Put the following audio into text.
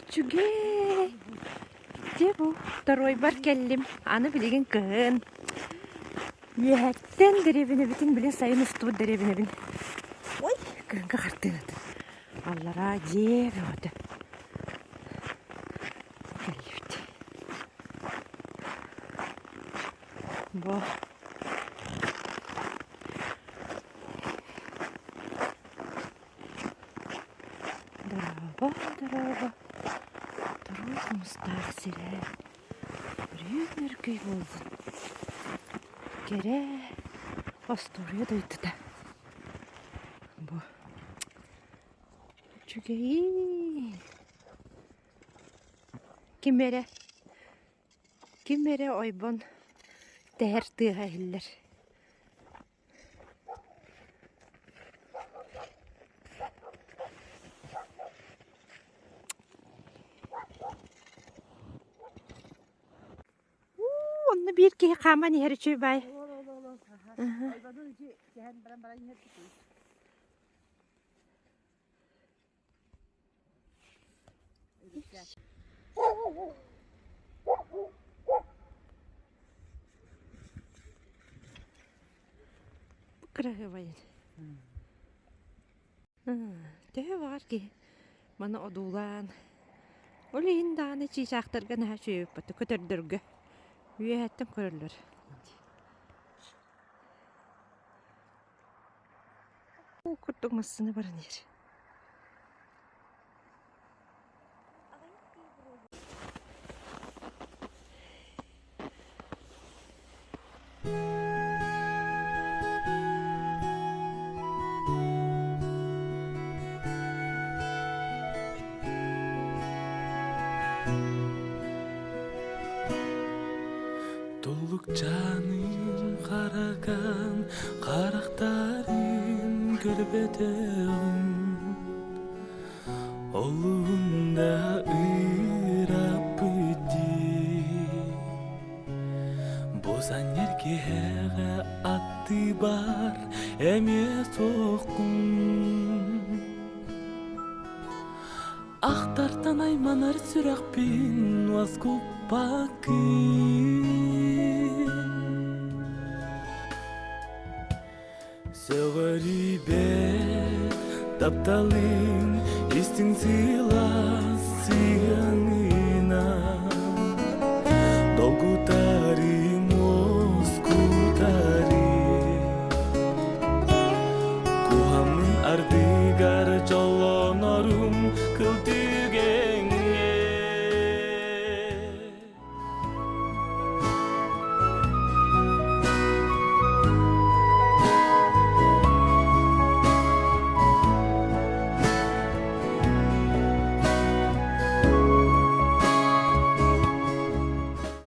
Үчүгэй! Дьэ бу второйбар кэллим. Аны билигин кыһын. Үөһэттэн дэриэбинэбитин били сайын устубут дэриэбинэбин. Ой, кыһыҥҥы хартыынатын. Аллараа дьиэ бөҕөтө. Кэллибит. Бу Дорообо, дорообо, торуой хомустаах сирэ, өрүү өркөй буоллун, кэрэ остуоруйа дойдута. Бу үчүгэйин. Ким эрэ, ким эрэ ойбон тэһэр тыаһа иһиллэр. Уу, онно биир киһи хааман иһэр үчүгэй баай. Кыраһыабайын. Төһө баҕар киһи маны одуулаан, ол иһин даҕаны чыычаахтарга наһаа үчүгэй көтөрдөргө үөһэттэн көрөллөр. Ол курдук массыына баран иһэр. Туллукчааным харакан харахтарын көрбөтөҕүм Олуһунда ыыраппыт дии Бу санньар киһэҕэ атты бар эмиэ суоххун Ахтартан айманар сүрэхпин уоскуппаккын Сөҕөрүйбэт тапталыҥ истиҥ сыла.